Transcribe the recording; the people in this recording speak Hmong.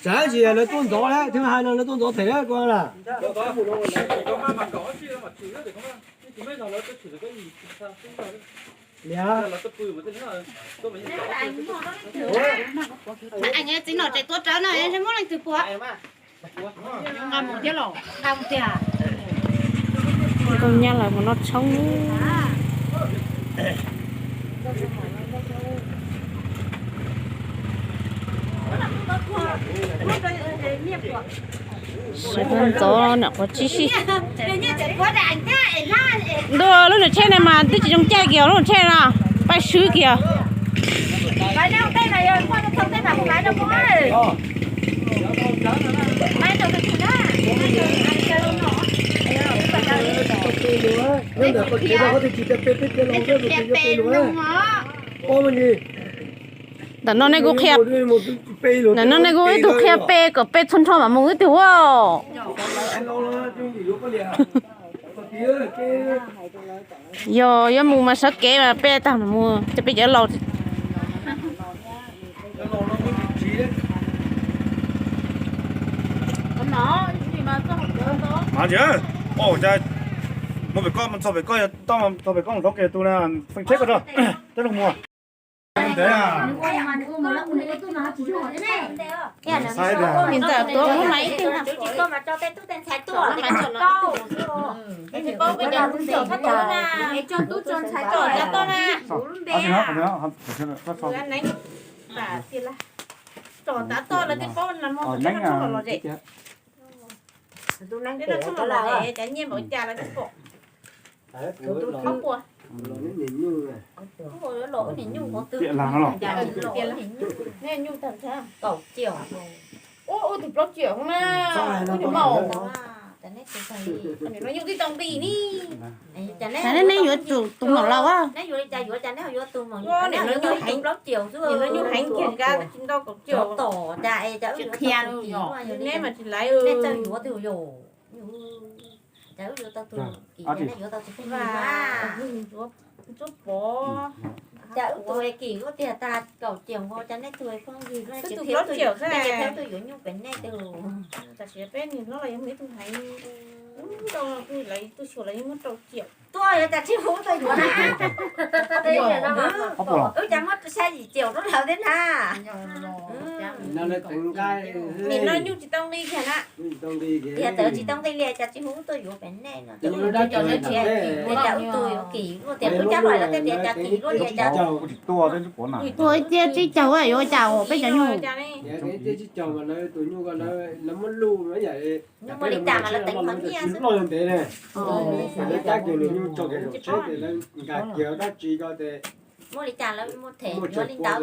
Tsam tsis yog lawv tuaj ntxov lawm, thiaj hais no lawv tuaj ntxov them ko lawm. Niam, txiv nom tseem tuaj rawv no, muab leej twg puag? Nqa mus thiab los? Nqa mus tiag. Nkauj nyab lawv mus noj tshoob. Sawv ntxov ntxov nam quav tsib sij. Ntuj, lub nram tsheb ne mas twb tsis zoo caij kiag lub nram tsheb no, paj swb kiag. Ntawm no nej kuj qhia, ntawm no nej kuj ib tug qhia pe kom pe txhua nrho mam mus ib tug ua. Yog yuav mus mas sawv kev mas peb tag mus, ces peb cov laus. Mas ntsis, ua cas mus pem koj, mus txog pem koj, yog toj txog pem koj mus thov kiag tus na, feem tsheb koj rau, coj loo mus. Ntawd tuav mus mas ib tug. Tsom tav toj lawv thiaj paub no, los zem. Tus neeg no tshoob los los zem, cas nyiaj npaum cas lawv thiaj pom. Qhov puas, los ub niam nyuj qhov twg, niam nyuj tag nrho kaum ciam. Ub, ub tus plaub ciam na, ub tus maum. Niam no nyuj tib tau nqi ni. Cas neb, neb yuav tus maum laus a? Neb yuav li cas yuav, cas neb yuav tus maum, niam no nyuj heev, plaub ciam xwb, niam no nyuj heev kiag, tsis ntau kaum ciam. Tom cas es cas wb yuav tau tus kim, neb mas tsis laiv, neb txawj yuav twg yom. Cas wb yuav tau tus kim, neb yuav tau tus phooj ywg. Ntsuab pov, cas wb tus kim luaj tiag tag kaum ciam nkaus, cas neb tus phooj ywg, neb tus plaub ciam xwb, neb thiaj tuaj yuav nyuj pem nej tus. Tam sim peb niam hlob los yuav mus ib tug heev, lawv tus xyuas los yeej muab rau ciam. Tuaj yuav cas tsis hu tuaj yuav na. Wb cas muab xya yim ciam rau lawv thiab na. Nim no nyuj tsis tau nqi kiag na. Tias txawm tsis tau nqi li cas tsis hu tuaj yuav pem nej no. Cas wb tus yuav kim luaj tias wb cab los lawv tej tias cas kim luaj li cas. Ua ib tiab tsib caug yuav cas peb cov nyuj. Nyuj muaj li cas mas lawv teev qhov nyiaj xwb. Muaj li cas lawv muaj them yuav li ntawd.